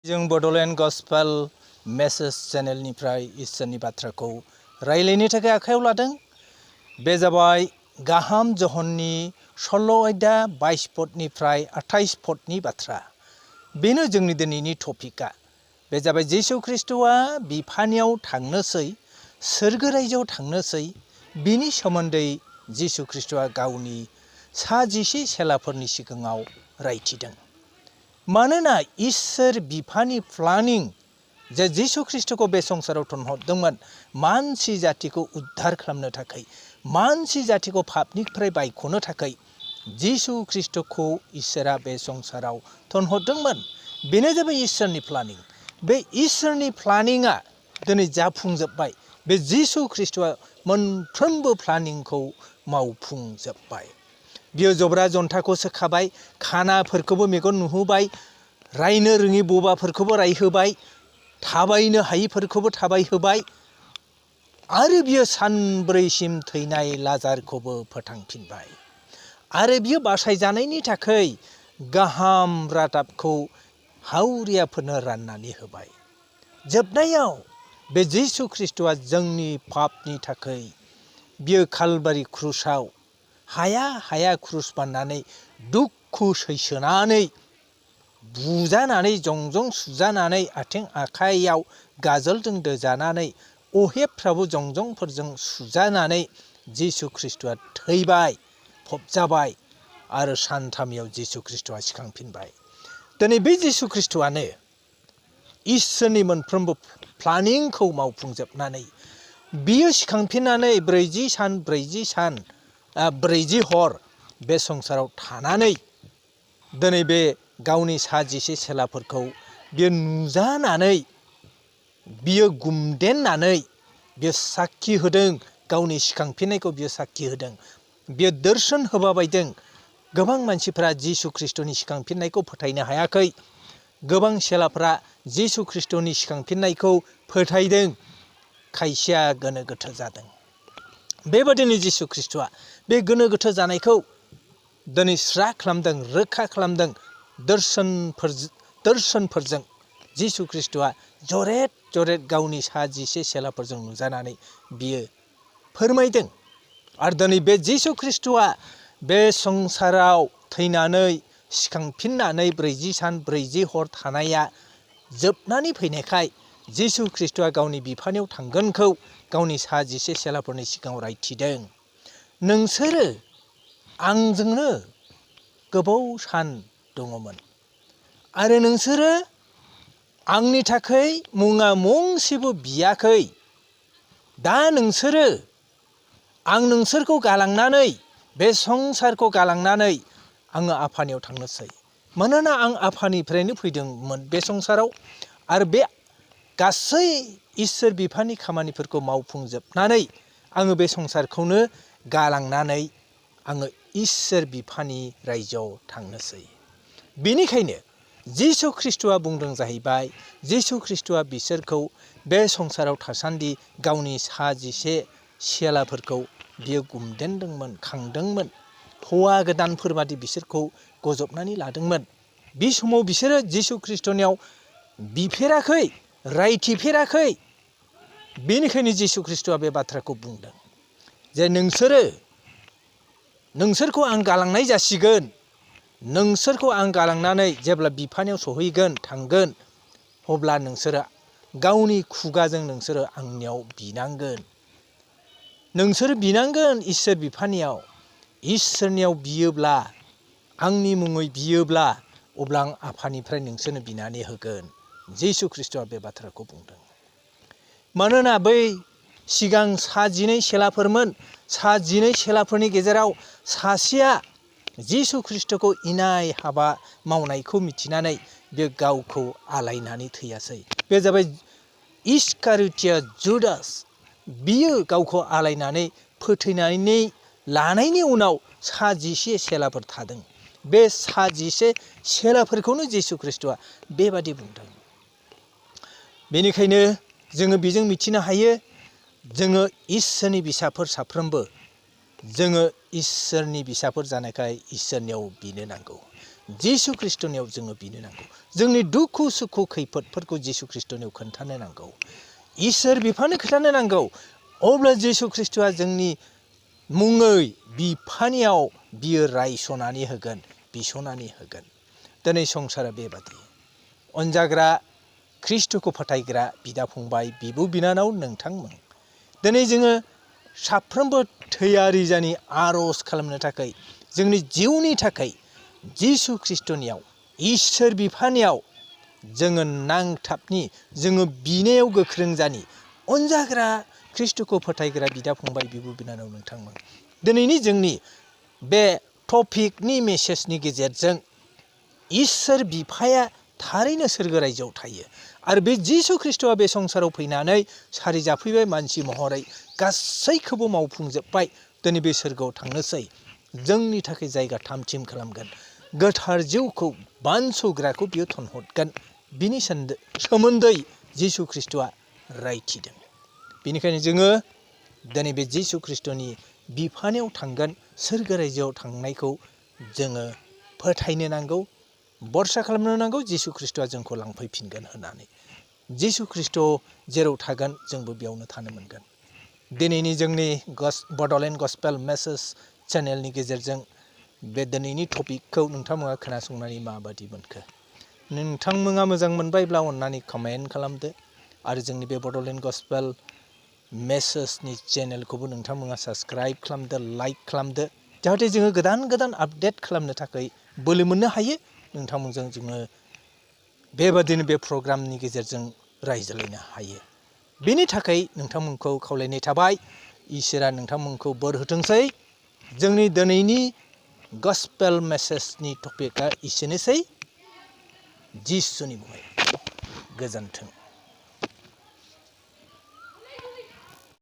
जों Bodoland gospel message चेनेलनिफ्राय इसोरनि बाथ्राखौ रायलायनो थाखाय आखायाव लादों। बे जाबाय गाहाम जहननि 16 आयदा 22 पदनिफ्राय 28 पदनि बाथ्रा। बेनो जोंनि दिनैनि टपिकआ। बे जाबाय जिसु ख्रिस्ट'आ बिफानियाव थांनोसै, सोरगो रायजोआव थांनोसै। बिनि सोमोन्दै जिसु ख्रिस्ट'आ गावनि 11 चेलाफोरनि सिगाङाव रायथिदों। मानोना इसोर बिफानि प्लानिं जे जिसु ख्रिस्ट'खौ बे संसाराव थिनहरदोंमोन मानसि जातिखौ उद्धार खालामनो थाखाय, मानसि जातिखौ पापनिफ्राय बायख'नो थाखाय जिसु ख्रिस्ट'खौ इसोरा बे संसाराव थिनहरदोंमोन। बेनो जाबाय इसोरनि प्लानिं। बे इसोरनि प्लानिंआ दिनै जाफुंजोब्बाय। बे जिसु ख्रिस्ट'आ मोनफ्रोमबो प्लानिंखौ मावफुंजोब्बाय। बियो जब्रा जन्थाखौ सोखाबाय, खानाफोरखौबो मेगन नुहोबाय, रायनो रोङि बबाफोरखौबो रायहोबाय, थाबायनो हायिफोरखौबो थाबायहोबाय, आरो बियो सानब्रैसिम थैनाय लाजारखौबो फोथांफिनबाय। आरो बियो बासायजानायनि थाखाय गाहाम रादाबखौ हावरियाफोरनो राननानै होबाय। जोबनायाव बे जिसु ख्रिस्ट'आ जोंनि पापनि थाखाय बियो कालबारि क्रुसाव हाया हाया क्रुस बाननानै दुखु सैसोनानै बुजानानै जंजं सुजानानै आथिं आखाइयाव गाजोलजों दोजानानै अहेबफ्राबो जंजंफोरजों सुजानानै जिसु ख्रिस्ट'आ थैबाय, फबजाबाय, आरो सानथामियाव जिसु ख्रिस्ट'आ सिखांफिनबाय। दिनै बे जिसु ख्रिस्ट'आनो इसोरनि मोनफ्रोमबो प्लानिंखौ मावफुंजोबनानै बियो सिखांफिननानै 40 हर बे संसाराव थानानै दिनै बे गावनि 11 चेलाफोरखौ बियो नुजानानै बियो गुमदेननानै बियो साखि होदों। गावनि सिखांफिननायखौ बियो साखि होदों। बियो दर्शन होबाबायदों। गोबां मानसिफ्रा जिसु ख्रिस्ट'नि सिखांफिननायखौ फोथायनो हायाखै। गोबां चेलाफ्रा जिसु ख्रिस्ट'नि सिखांफिननायखौ फोथायदों। खायसेया गोनो गोथो जादों। बेबादिनो जिसु ख्रिस्ट'आ बे गोनो गोथो जानायखौ दिनै स्रा खालामदों, रोखा खालामदों। दर्शनफोरजों जिसु ख्रिस्ट'आ जरेद जरेद गावनि 11 चेलाफोरजों नुजानानै बियो फोरमायदों। आरो दिनै बे जिसु ख्रिस्ट'आ बे संसाराव थैनानै सिखांफिननानै 40 सान 40 हर थानाया जोबनानै फैनायखाय जिसु ख्रिस्ट'आ गावनि बिफानियाव थांगोनखौ गावनि 11 चेलाफोरनि सिगाङाव रायथिदों। नोंसोरो आंजोंनो गोबाव सान दङमोन, आरो नोंसोरो आंनि थाखाय मुङा मुंसेबो बियाखै। दा नोंसोरो आं नोंसोरखौ गालांनानै बे संसारखौ गालांनानै आङो आफानियाव थांनोसै। मानोना आं आफानिफ्रायनो फैदोंमोन बे संसाराव, आरो बे गासै इसोर बिफानि खामानिफोरखौ मावफुंजोबनानै आङो बे संसारखौनो गालांनानै आङो इसोर बिफानि रायजोआव थांनोसै। बेनिखायनो जिसु ख्रिस्ट'आ बुंदों जाहैबाय, जिसु ख्रिस्ट'आ बिसोरखौ बे संसाराव थासान्दि गावनि 11 चेलाफोरखौ बियो गुमदेनदोंमोन, खांदोंमोन। हौवा गोदानफोरबादि बिसोरखौ गजबनानै लादोंमोन। बे समाव बिसोरो जिसु ख्रिस्ट'नियाव बिफेराखै, रायथिफेराखै। बेनिखायनो जिसु ख्रिस्ट'आ बे बाथ्राखौ बुंदों जे नोंसोरखौ आं गालांनाय जासिगोन। नोंसोरखौ आं गालांनानै जेब्ला बिफानियाव सहैगोन, थांगोन, अब्ला नोंसोरो गावनि खुगाजों नोंसोरो आंनियाव बिनांगोन। नोंसोरो बिनांगोन इसोर बिफानियाव। इसोरनियाव बियोब्ला, आंनि मुङै बियोब्ला, अब्ला आं आफानिफ्राय नोंसोरनो बिनानै होगोन। जिसु ख्रिस्ट'आ बे बाथ्राखौ बुंदों। मानोना बै सिगां 11 चेलाफोरमोन। 11 चेलाफोरनि गेजेराव सासेया जिसु ख्रिस्ट'खौ इनाय हाबा मावनायखौ मिथिनानै बे गावखौ आलायनानै थैयासै। बे जाबाय इस्कारियोटिया जुदास। बियो गावखौ आलायनानै फोथैनानै लानायनि उनाव 11 चेलाफोर थादों। बे 11 चेलाफोरखौनो जिसु ख्रिस्ट'आ बेबादि बुंदों। बेनिखायनो जोङो बेजों मिथिनो हायो, जोङो इसोरनि फिसाफोर साफ्रोमबो जोङो इसोरनि फिसाफोर जानायखाय इसोरनियाव बिनो नांगौ। जिसु ख्रिस्टनियाव जोङो बिनो नांगौ। जोंनि दुखु सुखु खैफोदफोरखौ जिसु ख्रिस्टनियाव खोन्थानो नांगौ। इसोर बिफानो खोन्थानो नांगौ। अब्ला जिसु ख्रिस्टआ जोंनि मुङै बिफानियाव बियो रायसनानै होगोन, बिसनानै होगोन। दिनै संसारा बेबादि। अनजाग्रा ख्रिस्टखौ फोथायग्रा बिदा फंबाय, बिब' बिनानाव नोंथांमोन, दिनै जोङो साफ्रोमबो थैयारि जानि आर'ज खालामनो थाखाय, जोंनि जिउनि थाखाय जिसु ख्रिस्टनियाव, इसोर बिफानियाव जोङो नांथाबनि, जोङो बिनायाव गोख्रों जानि। अनजाग्रा ख्रिस्टखौ फोथायग्रा बिदा फंबाय, बिब' बिनानाव नोंथांमोन, दिनैनि जोंनि बे टपिकनि मेसेजनि गेजेरजों इसोर बिफाया थारैनो सोरगो रायजोआव थायो आरो बे जिसु ख्रिस्टआ बे संसाराव फैनानै सारि जाफैबाय मानसि महरै, गासैखौबो मावफुंजोब्बाय। दिनै बे सोरगोआव थांनोसै, जोंनि थाखाय जायगा थामथिम खालामगोन। गोथार जिउखौ बानस'ग्राखौ बियो थनहरगोन। बिनि सोमोन्दै जिसु ख्रिस्टआ रायथिदों। बेनिखायनो जोङो दिनै बे जिसु ख्रिस्टनि बिफानियाव थांगोन, सोरगो रायजोआव थांनायखौ जोङो फोथायनो नांगौ, भरसा खालामनो नांगौ। जिसु ख्रिस्टआ जोंखौ लांफैफिनगोन होननानै। जिसु ख्रिस्ट जेराव थागोन जोंबो बेयावनो थानो मोनगोन। दिनैनि जोंनि बड'लेण्ड गस्पेल मेसेज चेनेलनि गेजेरजों बे दिनैनि टपिकखौ नोंथांमोना खोनासंनानै माबादि मोनखो? नोंथांमोना मोजां मोनबायब्ला अननानै कमेन्ट खालामदो आरो जोंनि बे बड'लेण्ड गस्पेल मेसेजनि चेनेलखौबो नोंथांमोना साबस्क्राइब खालामदो, लाइक खालामदो, जाहाथे जोङो गोदान गोदान आपडेट खालामनो थाखाय बोलो मोननो हायो। नोंथांमोनजों जोङो बेबादिनो बे प्रग्रामनि गेजेरजों रायज्लायनो हायो। बेनि थाखाय नोंथांमोनखौ खावलायनाय थाबाय। इसोरा नोंथांमोनखौ बोर होथोंसै। जोंनि दिनैनि गस्पेल मेसेजनि टपिकआ एसेनोसै। जिसुनि मुङै गोजोन्थों।